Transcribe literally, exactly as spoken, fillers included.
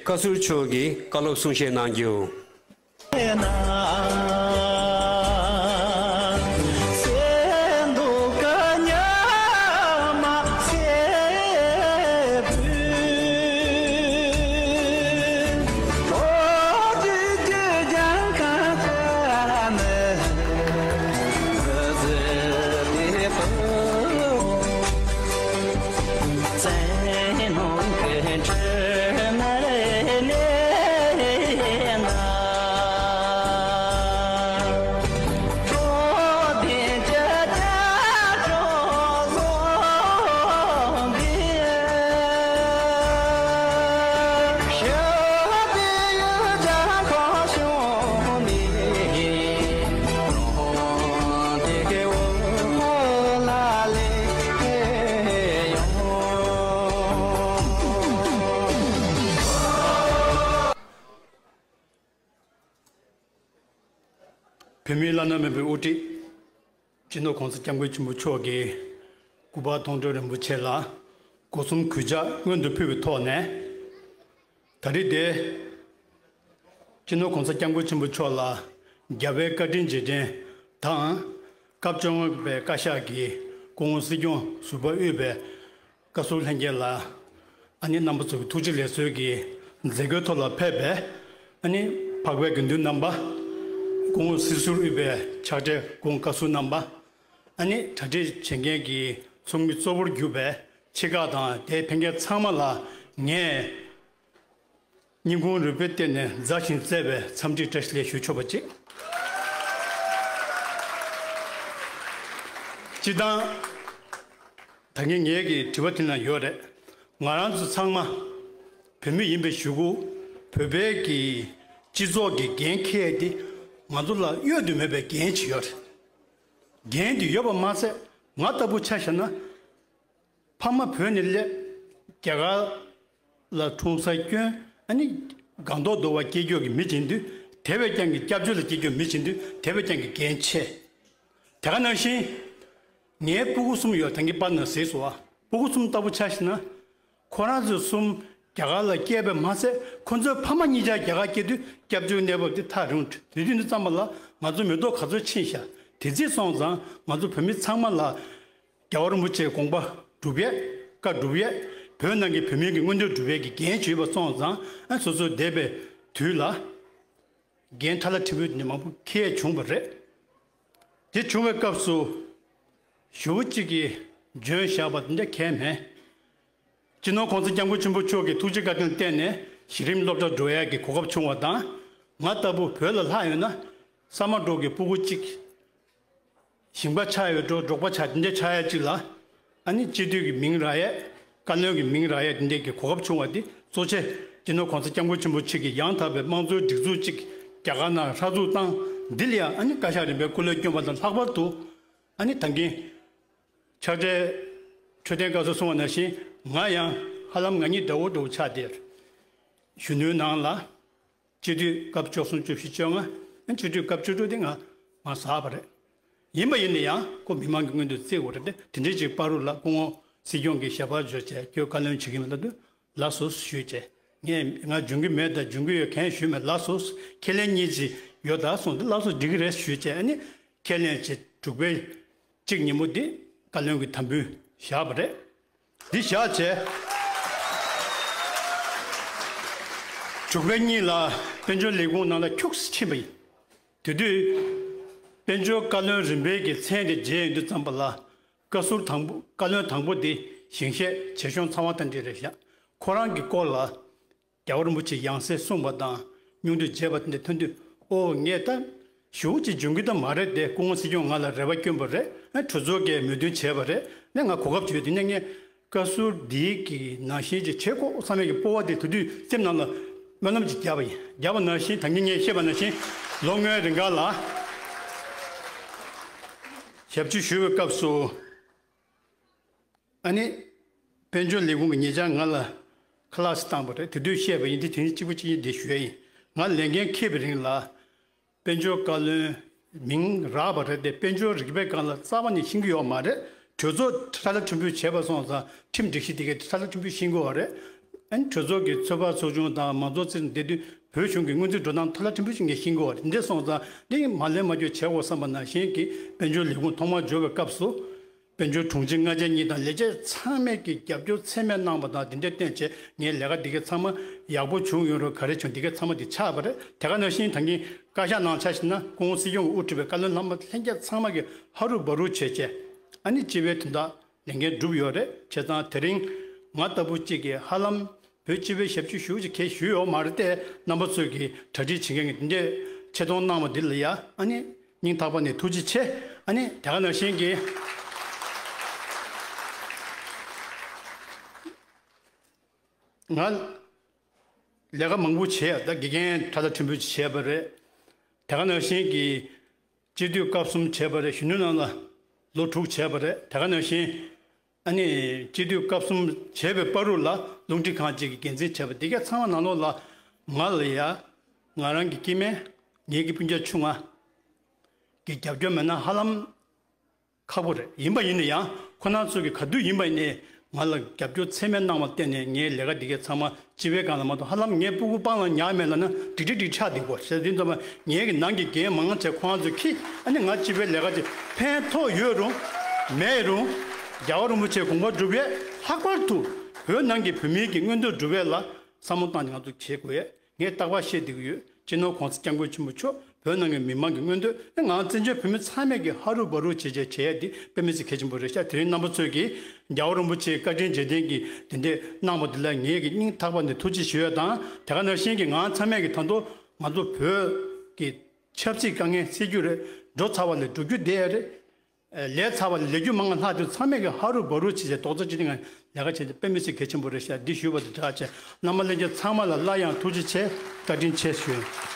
བཀའ་ཟུར་མཆོག་གིས་བཀའ་སློབ་གསུང་བཤད་གནང་རྒྱུ། བོད་མིའི་བླ་ན་མེད་པའི་དབུ་ཁྲིད། སྤྱི་ནོར་༸གོང་ས་༸སྐྱབས་མགོན་ཆེན་པོ་མཆོག་གི་སྐུ་པར་མཐོང་གྲོལ་རིན་པོ་ཆེ་ལ་སྒོ་གསུམ་གུས་ཕྱག་སྔོན་དུ་ཕུལ་བའི་ཐོག་ནས། ད་རེས་འདིར་སྤྱི་ནོར་༸གོང་ས་༸སྐྱབས་མགོན་ཆེན་པོ་མཆོག་ལ་རྒྱལ་བའི་བཀའ་དྲིན་རྗེས་དྲན་དང་། སྐབས་བཅོ་ལྔ་པའི་བཀའ་ཤག་གིས་སྐུ་ངོ་སྲིད་སྐྱོང་ཟུར་པ་དབུས་པའི་བཀའ་ཟུར་ལྷན་རྒྱས་ལ། ཨ་ནི་རྣམ་པ་ཚོ་གི་ཐུགས་རྗེ་ལེགས་གསོལ་གྱི་མཛད་སྒོའི་ཐོག་ལ་ཕེབས་པའི། ཨ་ནི་འཕགས་པའི་དགེ་འདུན་རྣམ་པ། སྐུ་ངོ་སྲིད་ཟུར་དབུས་པའི་ཕྱག་སྦྲེལ་སྐུ་ངོ་བཀའ་ཟུར་རྣམ་པ། ཨ་ནི་གྲ་སྒྲིག་བྱེད་མཁན་གྱི་ཚོགས་མི་གཙོ་བོར་གྱུར་པའི་ཆེ་ཁག་དང་དེར་ཕེབས་མཁན་ཚང་མ་ལ་ངས་སྙིང་ཁུང་རུས་པའི་གཏིང་ནས་མཛའ་ཞིང་བརྩེ་བའི་འཚམས་འདྲི་བཀྲ་ཤིས་བདེ་ལེགས་ཞུ་ཆོག་པ་ཅིག་སྤྱིར་བཏང་། ད་གིན་ངེད་ཀྱི་དྲི་བ་དེ་ན་ཡོད་རེད། ང་རང་ཚོ་ཚང་མ་བོད་མི་ཡིན་པའི་གཞུག་གུ། བོད་པའི་གི་སྤྱི་ཚོགས་ཀྱི་འགན་འཁྱེར་དེ་ང་ཚོ་ལ་གཡོལ་དུ་མེད་པའི་འགན་ཅིག་ཡོད་རེད། འགན་དེ་ཡོད་པ་མ་ཟད། ང་ལྟ་བུ་ཆ་བཞག་ན། ཕ་མ་བོད་ནས་སླེབས། རྒྱ་གར་ལ་འཁྲུངས་ས་སྐྱོན། ཨ་ནི་སྒང་ཏོག་རྡོ་བ་སྐྱེས་རྒྱུ་གི་མི་ཅིག་ཡིན་དུས། དེ་བས་ཀྱང་གི་སྐྱབས་བཅོལ་ལ་སྐྱེས་རྒྱུ་མི་ཅིག་ཡིན་དུས། དེ་བས་ཀྱང་གི་འགན་ཆེ། དེ་ག་ནང་བཞིན། ངའི་སྤུ་གུ་གསུམ་ཡོད། ད་གིན་པར་ན་གཟིགས་སོང་བ། སྤུ་གུ་གསུམ་ལྟ་བུ་ཆ་བཞག་ན། ཁོ་རང་ཚོ་གསུམ་རྒྱ་གར་ལ་སྐྱེས་པས་མ་ཟད། ཁོ་ཚོའི་ཕ་མ་གཉིས་ཆ་རྒྱ་གར་སྐྱེས་དུས་སྐྱབས་བཅོལ་གནས་བབ་དེ་ཐག་རིང་། དེ་དུས་འདི་ཙམ་པ་ལ་ང་ཚོ་མི་ཐོག་ག་ཚོད་ཕྱིན་ཤག་དེ་རྩིས་སོང་ཙང་ང་ཚོ་བོད་མི་ཚང་མ་ལ། རྒྱལ་བ་རིན་པོ་ཆེའི་དགོངས་པ་སྒྲུབ་ཡས། བཀའ་སྒྲུབ་ཡས། བོད་ནང་གི་བོད་མི་གི་མངོན་འདོད་སྒྲུབ་ཡས་ཀྱི་འགན་བྱས་པ་སོང་ཙང་། ཨ། སོ་སོ་འདས་པའི་དུས་ལ་འགན་ཁྲ་ལ་ཁྲི་འབུད་ནས་མང་པོ་འཁྱེར་བྱུང་བ་རེད། དེ་བྱུང་བའི་སྐབས་སུ་ཞུ་བོ་གཅིག་གིས་འཇོན་བཞག་པ་དེ་འདྲ་གང་ཡང་མེད། སྤྱི་ནོར་༸གོང་ས་༸སྐྱབས་མགོན་ཆེན་པོ་མཆོག་གི་ཐུགས་རྗེ་བཀའ་དྲིན་བརྟེན་ནས་གཞི་རིམ་སློབ་གྲྭ་འགྲོ་ཡས་ཀྱི་གོ་སྐབས་བྱུང་བ་དང་། ང་ལྟ་བུ་བོད་ལ་ལྷག་ཡོད་ན། ས་མ་འབྲོག་གི་སྤུ་གུ་གཅིག་ཞིང་པ་ཆགས་ཡོད་འགྲོ། འབྲོག་པ་ཆགས། དེ་འདྲ་ཆགས་ཡ་གཅིག་ལ། ཨ་ནི་སྤྱི་འཐུས་ཀྱི་མིང་རག་ཡས། བཀའ་བློན་གྱི་མིང་རག་ཡས་དེ་འདྲའི་གི་གོ་སྐབས་བྱུང་བ་འདི་གཙོ་ཆེ། སྤྱི་ནོར་༸གོང་ས་༸སྐྱབས་མགོན་ཆེན་པོ་མཆོག་གིས་ཡང་དག་པའི་དམངས་གཙོའི་སྒྲིག་འཛུགས་གཅིག་རྒྱ་གར་ནང་ཧྲ་འཛུགས་བཏང་། འདི་ལ་ཡང་ཨ་ནི་བཀའ་ཤག་རིམ་པས་སྐུ་ལས་བསྐྱོན་པ་དང་ལྷག་པར་དུ། ཨ་ནི་ད་གིན་ཕྱག་སྦྲེལ་འཕྲོད་བསྟེན་བཀའ་ཟུར་གསུངས་པ་ནང་བཞིན། ང་ཡང་ཧ་ལམ་ང་གཉིས་འདྲ་བོ་འདྲ་བོ་ཆགས་བསྡད། གཞོན་ནུའི་ནང་ལ། སྤྱི་འཐུས་སྐབས་བཅུ་གསུམ། བཅུ་བཞི། བཅོ་ལྔ། སྤྱི་འཐུས་སྐབས་བཅུ་དྲུག་དེ་ང་མ་ཟ་བ་རེད། ཡིན་པ་ཡིན་ན་ཡང་ཁོ་མི་མང་གི་སྔོན་དུ་བརྩི་དགོས་རེད་དེ། དེ་འདྲའི་ཅིག་བར་དུ་ལ་སྐུ་ངོ་སྲིད་སྐྱོང་གི་ཞལ་པར་བརྗོད་བྱས། ཁྱོད་བཀའ་བློན་བྱེད་ཀྱི་མེད་ལབ་དུས་ལགས་སོ་ཞུས་བྱས། ངས་ང་འཇོན་གྱི་མེད་དང་འཇོན་གྱི་ཡོད་གང་ཞུས་མེད། ལགས་སོ། ཁས་ལེན་གཉིས་ཅིག་ཡོད་ད་གསུངས་དུས་ལགས་སོ་འགྲིག་གི་རེད་ཞུས་བྱས། ཨ་ནི་ཁས་ལེན་བྱས། དྲུག་པའི་གཅིག་ཉིན་མོ་འདི་བཀའ་བློན་གྱི་དམ་འབུལ་བཞག་པ་རེད། འདི་བཞག་བྱས། དྲུག་པའི་གཉིས་ལ་དཔལ་འབྱོར་ལས་ཁུངས་ནང་ལ་ཁྱུགས་ཕྱིན་པ་ཡིན། དེ་དུས་དཔལ་འབྱོར་བཀའ་བློན་རིམ་པའི་གི་མཚན་དེ་མཇལ་ཡོང་དུས་ཙམ་པ་ལ། བཀའ་ཟུར་དང་པོ། བཀའ་བློན་དང་པོ་དེ་ཞིང་གཤེགས་བྱེད་གཞུང་ཚང་བ་དང་འབྲེལ་རེད་བཞག་ཁོ་རང་གི་སྐོར་ལ། རྒྱལ་བ་རིན་པོ་ཆེས་ཡང་སེ་གསུངས་པ་དང་སྙིང་བསྡུས་བྱས་པ་དེ་འདྲ་ཐོན་དུས། ཨོ། ངས་ད་ཞེ་པོ་ཅིག་འཇོན་གྱི་ད་མ་རེད་དེ། སྐུ་ངོ་སྲིད་སྐྱོང་ང་ལ་རེ་བ་བསྐྱོན་པ་རེད། ཨ། གྲོས་ཚོགས་ཀྱིས་མོས་མཐུན་བྱས་པ་རེད། ནས་ང་གོ་སྐབས་བྱུང་། དེ་ནས་ངས་བཀའ་ཟུར་འདིའི་གི་ནང་བཞིན་ཅིག་བྱེད་དགོས་བསམ་ཡས་ཀྱི་སྤོབས་པ་དེ་དེ་དུས་སེམས་ནང་ལ་སྨོན་ལམ་ཅིག་བརྒྱབ་པ་ཡིན། བརྒྱབ་པ་ནང་བཞིན། ད་གིན་ངས་བཤད་པ་ནང་བཞིན་ལོ་ལྔའི་རིང་ག་ལ་ཞབས་ཕྱི་ཞུ་བའི་སྐབས་སུ། ཨ་ནི་དཔལ་འབྱོར་ལས་ཁུངས་ཀྱི་ཉེ་ཆར་ང་ལ་ཁ་ལག་ཅིག་བཏང་པ་རེད། དེ་དུས་བཤད་པ་ཡིན། དེ་དེ་ནི་གཅིག་པ་གཅིག་རྐྱང་དེ་ཞུ་ཡ་ཡིན། ང་ལས་འགན་འཁྱེར་བའི་རིང་ལ་དཔལ་འབྱོར་བཀའ་བློན་མིང་རག་པ་རེད་དེ། དཔལ་འབྱོར་རིག་པའི་སྒང་ལ་རྩ་བ་ནས་ཤེས་ཀྱི་ཡོད་མ་རེད། གྲོས་ཚོགས་ཁྲ་ལ་ཁྲིམས་དཔོན་བྱས་པ་སོང་ཙང་ཁྲིམས་སྒྲིག་གཞི་དེ་གའི་ཁྲ་ལ་ཁྲིམས་དཔོན་ཤེས་ཀྱི་ཡོད་རེད། ཨ་ནི་གྲོས་ཚོགས་ཀྱི་ཚོད་དཔག་ཚོགས་ཆུང་དང་མང་གཙོ་རྩིས་འདི་དུས་བོད་གཞུང་གི་སྔོན་རྩིས་འགྲོ་སྟངས་ཐ་ལ་ཕྲན་བུ་ཞིག་ངས་ཤེས་ཀྱི་ཡོད་རེད། འདི་སོང་ཙང་འདི་མ་ལན་མ་འགྱོད་བྱེད་དགོས་བསམ་པ་ནང་བཞིན་གྱི་དཔལ་འབྱོར་ལས་ཁུངས་ཐོག་མར་འབྱོར་བའི་སྐབས་སུ། དཔལ་འབྱོར་དྲུང་ཆེ་ལྔ་བརྒྱ་གཉིས་དང་ལས་བྱེད་ཚང་མས་ཀྱི་རྒྱབ་སྐྱོར་ཚད་མེད་གནང་བ་དང་། དེ་འདྲའི་བརྟེན་བྱས་ངའི་ལས་ཀ་འདི་གའི་ཚང་མ་ཡག་པོ་བྱུང་ཡོད་རུང་ག་རེ་བྱུང་འདི་གའི་ཚང་མ་འདི་ཆགས་པ་རེད། དེ་ག་ནང་བཞིན་ད་གིན་བཀའ་ཤག་ནང་ཆ་བཞག་ན་སྐུ་ངོ་སྲིད་སྐྱོང་གིས་དབུ་ཁྲིད་པའི་བཀའ་བློན་ལྷན་པ་ལྷན་རྒྱས་ཚང་མ་གིས་ཧ་རུ་བ་རུ་བྱས་བྱས་ཨ་ནི་སྤྱི་པའི་དོན་དག་ལས་འགན་བསྒྲུབས་ཡོད་རེད། བྱས་ཙང་དེ་རིང་ང་ལྟ་བུ་གཅིག་གིས་ཧ་ལམ་བོད་སྤྱི་པའི་ཞབས་ཕྱི་ཞེ་ཅིག་གང་ཞུས་ཡོད་མ་རེད་དེ། རྣམ་པ་ཚོས་ཀྱིས་གྲ་སྒྲིག་བྱེད་མཁན་གྱི་འདི་འདྲའི་ཆེ་མཐོང་གནང་བ་འདི་ལ་ཡ་ཨ་ནི་སྙིང་ཐག་པ་ནས་ཐུགས་རྗེ་ཆེ། ཨ་ནི་དེ་ག་ནང་བཞིན་གྱི་ང་ལས་ཀ་མང་པོ་བྱས། ད་དགེ་རྒན་ཁྲ་ལ་ཕྲན་བུ་ཅིག་བྱས་པ་རེད། དེ་ག་ནང་བཞིན་གྱི་སྤྱི་འཐུས་སྐབས་གསུམ་བྱས་པ་རེད། གཞོན་ནུ་ནང་ལ་ལོ་དྲུག་བྱས་པ་རེད། དེ་ག་ནང་བཞིན་ཨ་ནི་སྤྱི་འཐུས་སྐབས་གསུམ་བྱས་པའི་བར་དུ་ལ་རླུང་འཕྲིན་ཁང་གཅིག་གི་འགན་འཛིན་བྱས་པ་འདི་ག་ཚང་མ་ནང་ལོགས་ལ་ང་ལ་ཡ་ང་རང་གི་སྐྱེ་དམན་ངེད་ཀྱི་སྤུན་ཀྱག་ཆུང་ང་གི་རྒྱབ་སྐྱོར་མེད་ན་ཧ་ལམ་ཁག་པོ་རེད། ཡིན་པ་ཡིན་ན་ཡང་ཁོ་རང་ཚོ་གིས་ག་དུས་ཡིན་པ་ཡིན་ནའི་ང་ལ་རྒྱབ་སྐྱོར་ཚད་མེད་གནང་བར་བརྟེན་ནས་ངའི་ལས་ཀ་འདི་ག་ཚང་མ་སྤྱི་པའི་སྒང་ལ་མ་གཏོགས་ཧ་ལམ་ངའི་སྤུ་གུ་སྤང་ལ་ཉག་མེད་ལབ་ན་འགྲིག་འགྲིག་འགྲིག་ཆགས་འདུག་གོ། ཟེར་དུས་ཙམ་པ་ངའི་གི་ནང་གི་འགན་མང་ཆེ་ཁོ་རང་ཚོས་འཁྱེར། ཨ་ནི་ང་སྤྱི་པའི་ལས་ཀ་ཅིག་ཕན་ཐོགས་ཡོད་རུང་མེད་རུང་རྒྱལ་བ་རིན་པོ་ཆེའི་དགོངས་པ་སྒྲུབ་ཡས། ལྷག་པར་དུ་བོད་ནང་གི་བོད་མིའི་གི་མངོན་འདོད་སྒྲུབ་ཡས་ལ་བསམ་བློ་བཏང་ནས་ང་ཚོ་བྱེད་དགོས་ཡས། ངས་རྟག་པར་བཤད་བསྡད་ཀྱི་ཡོད། སྤྱི་ནོར་གོང་ས་སྐྱབས་མགོན་ཆེན་པོ་མཆོག་བོད་ནང་གི་མི་མང་གི་མངོན་འདོད་ནི་ང་བཙན་བྱོལ་བོད་མི་ཚང་མས་ཀྱི་ཧ་རུ་བ་རུ་བྱས་བྱས་བྱས་ཡ་འདི་དཔེ་མི་སྲིད་གལ་ཆེན་པོ་རེད་ཤག། དེ་རིང་རྣམ་པ་ཚོས་ཀྱིས་རྒྱལ་བ་རིན་པོ་ཆེའི་བཀའ་དྲིན་རྗེས་དྲན་གྱི་དེ་འདྲས་གནང་བ་འདི་ལ་ངས་ཀྱི་སྙིང་ཐག་པ་ནས་ཐུགས་རྗེ་ཞུ་ཡ་དང་། དེ་ག་ནང་བཞིན་གྱི་ང་ཚང་མས་ཀྱི་ད་དུང་ང་ཚོ་བོད་ཀྱི་ཆབ་སྲིད་དཀའ་ངལ་སེལ་རྒྱུ་རེད། འགྲོ་ཚར་བ་ལས་འགྲོ་རྒྱུ་བསྡད་ཡ་རེད། ལས་ཚར་བ་ལས་ལས་རྒྱུ་མང་ང་ལྷག་དུས་ཚང་མས་ཀྱི་ཧ་རུ་བ་རུ་བྱས་བྱས་རྡོག་རྩ་གཅིག་སྒྲིལ་ངང་ལས་ཀ་བྱས་ཏེ་དཔེ་མི་སྲིད་གལ་ཆེན་པོ་རེད་ཤག། འདི་ཞུས་པ་དང་སྦྲགས་བྱས་རྣམ་པ་ལྷན་རྒྱས་ཚང་མ་ལ་སླར་ཡང་ཐུགས་རྗེ་ཆེ། བཀའ་དྲིན་ཆེ་ཞུ།